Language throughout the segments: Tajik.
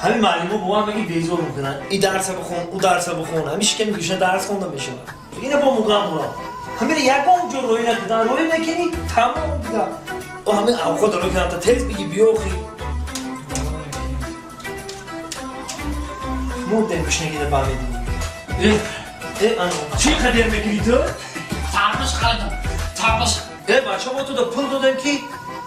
Ҳамин муаллимо бо ман меги безор мекунанд. И дарса бихон, ӯ дарса бихон. Ҳамин шиками гушна дарс хонда мешавад. Ина бо мугам бурам. Ҳамин ягон ҷо роӣ накунан, роӣ мекунӣ, тамом дига. О ҳамин авқот роӣ кунам та тез биги биёхи. Мурдем гушнагида бамедӣ. Э, э, ано, чӣ қадер мекунӣ ту? Тарбуз харидам. Тарбуз. Э, бача, мо ту да пул додем ки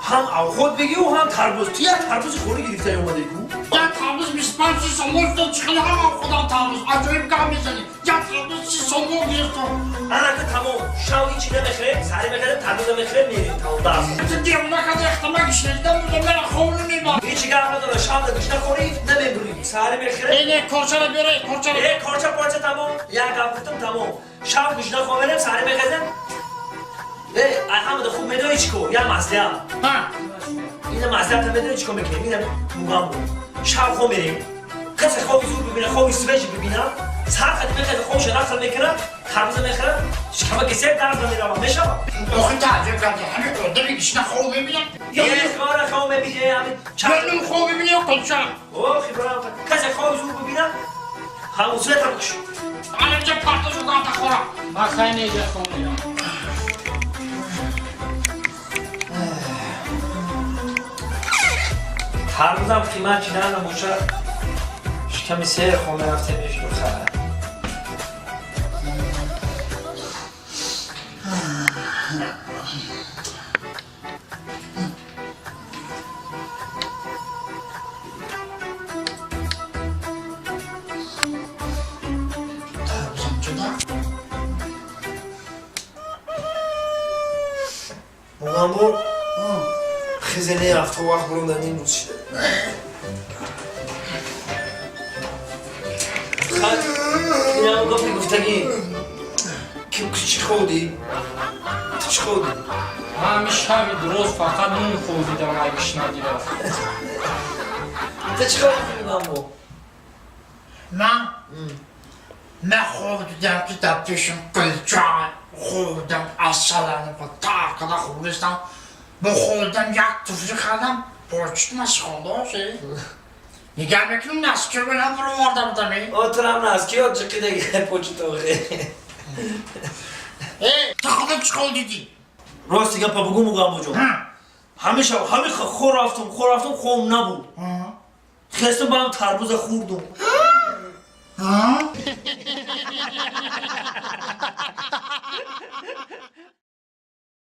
ҳам авқот бигӣ ҳам тарбуз. Ту як тарбузи холӣ гирифта омадӣ ку? Як тарбуз 25 сомон шуд, чӣ хеле ҳам худам тарбуз. Аҷоиб гап мезанӣ. Як тарбуз 30 сомон гирифтам. Анака тамом. Шав ҳичи намехӯрем, сари мехӯрем, тарбуза мехӯрем, мерем. Тамом дарс. Ту девона кади ихтама гишнагидам буда, мера ховлу мебар. Ҳичи гап надора, шав да гушна хӯрӣ, намебурӣ. Сари мехӯрем. Э, не, корчара биёре, корчара. Э, корча порча тамом. Як гап гуфтам тамом. Шав гушна хӯрем, сари мехӯрем. Э, ай ҳамада хуб медонӣ чӣ кор? Як маслиҳат. Ҳа. Ина маслиҳата медонӣ чӣ кор мекунем? Ина мугам буд. Шав хо мерем. Касе хоби зуд бибина, хоби свежий бибина, сар қади мехӯрад, хобша нақл мекунад, тарбуза мехӯрад, шикама кисер дарс намеравад, мешавад? Охи таъҷиб кардӣ. Ҳамин одами гишна хов мебинад. Е, хора хоб мебине, ҳамин Ё нун хов мебинад, ё кулча. Охи барам, касе хоби зуд бибина, ҳамун света бикш. Ана инҷа партошу ганта хӯрам. Ман хай неҷа хом мерам. Тарбузам қимат чидан набоша, шиками сер хом мерафтем мешуд хабар. Тарбузам чуда? Мугамбо хизене рафта вақт бурунда ним рӯз шида. Хат, инам гапи гуфтагӣ. Ки чӣ хӯрдӣ? Ту чӣ хӯрдӣ? Ман ҳамин шаби дуроз фақат нун хӯрдидам, ай гишнагӣ рафт. Ту чӣ хӯрдӣ, Мугамбо? Ман? Ман хоб дидам ки дар пешам кулча хӯрдам, асалам тар када хӯрдистам. Бо хӯрдам як туфли хардам, почт насхонда оши. Нигаҳ мекунам носки менам бароварда будам. О, турам носки от ҷиқидаги почта охе. Э, ту худат чӣ хол дидӣ? Рости гапа бугу, Мугамбо ҷон. Ҳамеша ҳами хор рафтум, хор рафтум, хом набуд. Хестум ба ҳам тарбуза хӯрдум.